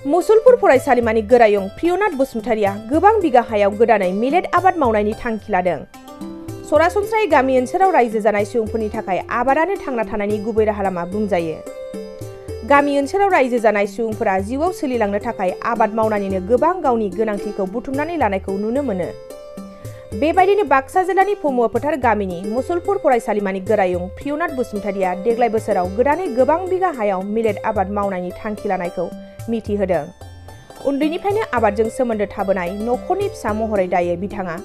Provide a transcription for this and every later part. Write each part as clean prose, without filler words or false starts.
मुसलपुर फरायसालिमानि गोरायुं प्रियनाथ बसुमतारिया गोबां बिगा हायाव गोदानै मिलेट आबाद मावनायनि थांखि लादों। सरासनस्रायै गामि ओनसोलाव रायजो जानाय सुबुंफोरनि थाखाय आबादानो थांना थानायनि गुबै राहा लामा बुंजायो। गामि ओनसोलाव रायजो जानाय सुबुंफोरा जिउआव सोलिलांनो थाखाय आबाद मावनानैनो गोबां गावनि गोनांथिखौ बुथुमनानै लानायखौ नुनो मोनो। बेबायदिनो बाक्सा जिल्लानि फमुवा फोथार गामिनि मुसलपुर फरायसालिमानि गोरायुं प्रियनाथ बसुमतारिया देग्लाय बोसोराव गोदानै गोबां बिगा हायाव मिलेट आबाद मावनायनि थांखि लानायखौ मिथिहोदों। उन्दैनिफ्रायनो आबादजों सोमोन्दो थाबोनाय नखरनि फिसा महरै दायो बिथाङा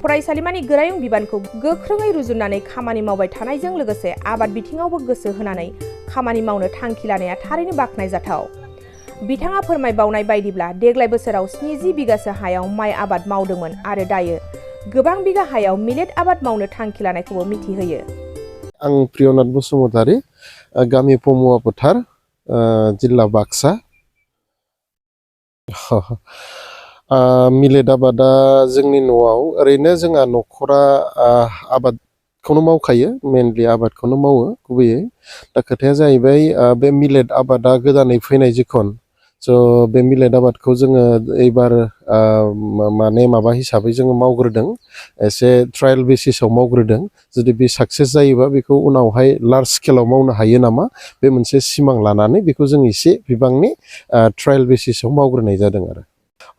फरायसालिमानि गोरायुं बिबानखौ गोख्रोङै रुजुननानै खामानि मावबाय थानायजों लोगोसे आबाद बिथिङावबो गोसो होनानै खामानि मावनो थांखि लानाया थारैनो बाख्नायजाथाव। बिथाङा फोरमायबावनाय बायदिब्ला देग्लाय बोसोराव 70 बिगासो हायाव माइ आबाद मावदोंमोन आरो दायो गोबां बिगा हायाव मिलेट आबाद मावनो थांखि लानायखौबो मिथिहोयो। आं प्रियनाथ बसुमतारी, गामि फमुवा फोथार, जिल्ला बाक्सा। मिलेट आबादा जोंनि न'आव ओरैनो जोंहा न'खरा आबादखौनो मावखायो, मेनलि आबादखौनो मावो गुबैयै। दा खोथाया जाहैबाय बे मिलेट आबादा गोदानै फैनाय जिखन बे मिलेट आबादखौ जोङो एबार माबा हिसाबै जोङो मावग्रोदों, एसे ट्रायल बेसिसाव मावग्रोदों। जुदि बे साक्सेस जायोबा बेखौ उनावहाय लार्ज स्केलाव मावनो हायो नामा, बे मोनसे सिमां लानानै बेखौ जों एसे बिबांनि ट्रायल बेसिसाव मावग्रोनाय जादों आरो।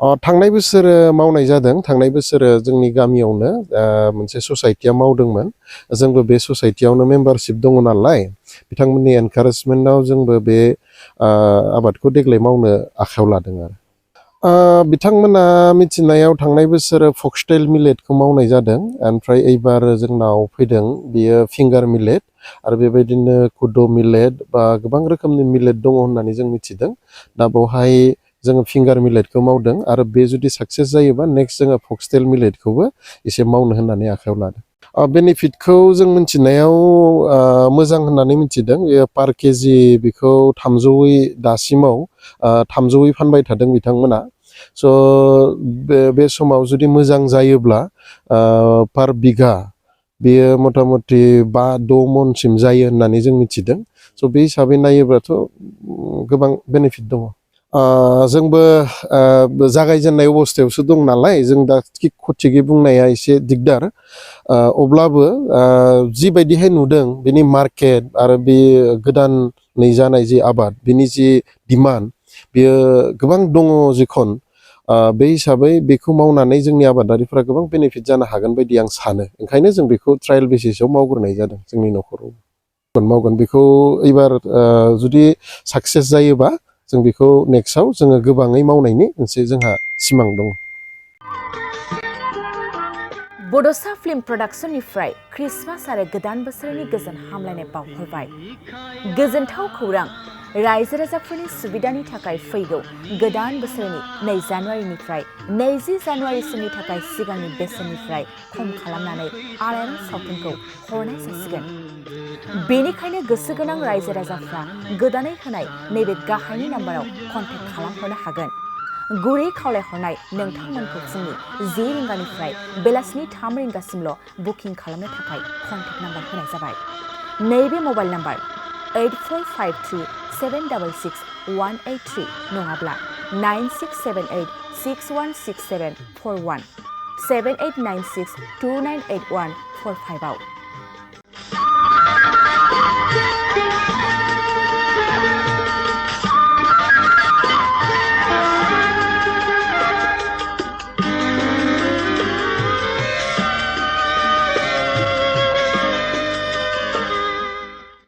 थांनाय बोसोर मावनाय जादों। थांनाय बोसोर जोंनि गामियावनो मोनसे ससाइटिया मावदोंमोन। जोंबो बे ससाइटियावनो मेम्बारशिप दङ नालाय, बिथांमोननि एनकारेजमेन्टआव जोंबो बे आबादखौ देग्लाय मावनो आखायाव लादों आरो। बिथांमोना मिथिनायाव थांनाय बोसोर फक्सटेल मिलेटखौ मावनाय जादों, ओमफ्राय एबार जोंनाव फैदों बियो फिंगार मिलेट आरो बेबायदिनो कुड' मिलेट बा गोबां रोखोमनि मिलेट दङ होननानै जों मिथिदों। दा बेवहाय जोङो फिंगार मिलेटखौ मावदों आरो बे जुदि साक्सेस जायोबा नेक्स्ट जोङो फक्सटेल मिलेटखौबो एसे मावनो होननानै आखायाव लादों। बेनिफिटखौ जों मिथिनायाव मोजां होननानै मिथिदों। बेयो पार केजि बेखौ 300यै दासिमाव 300यै फानबाय थादों बिथांमोना। बे समाव जुदि मोजां जायोब्ला पार बिघा बेयो मथा मथि 5-6 मनसिम जायो होननानै जों मिथिदों। बे हिसाबै नायोब्लाथ' गोबां बेनिफिट दङ। जोंबो जागायजेननाय अबस्थायावसो दं नालाय, जों दा थिगै बुंनाया एसे दिगदार। अब्लाबो जिबायदिहाय नुदों बेनि मार्केट आरो बे गोदानै जानाय जि आबाद, बिनि जि डिमान्ड बेयो गोबां दङ जिखन, बे हिसाबै बेखौ मावनानै जोंनि आबादारिफ्रा गोबां बेनिफिट जानो हागोन बायदि आं सानो। ओंखायनो जों बेखौ ट्रायल बेसिसाव मावग्रोनाय जादों जोंनि न'खराव। मावगोन बेखौ एबार जुदि साक्सेस जायोबा जों बेखौ नेक्स्टआव जोङो गोबाङै मावनायनि मोनसे जोंहा सिमां दङ। बड'सा फिल्म प्रडाक्शननिफ्राय क्रिसमास आरो गोदान बोसोरनि गोजोन हामलायनाय बावहरबाय। गोजोनथाव खौरां, रायजो राजाफोरनि सुबिदानि थाखाय फैगौ गोदान बोसोरनि 2 जानुवारिनिफ्राय 20 जानुवारिसिमनि थाखाय सिगांनि बेसेननिफ्राय खम खालामनानै आलायारन सावथुनखौ हरनाय जासिगोन। बेनिखायनो गोसो गोनां रायजो राजाफ्रा गोदानै होनाय नैबे गाहायनि नाम्बाराव कन्टेक्ट खालामहरनो हागोन। गुरै खावलायहरनाय नोंथांमोनखौ फुंनि 10 रिंगानिफ्राय बेलासिनि 3 रिंगासिमल' बुकिं खालामनो थाखाय कन्टेक्ट नाम्बार होनाय जाबाय। नैबे मबाइल नाम्बार 8453766183 नङाब्ला 9678616741 7896298145 आव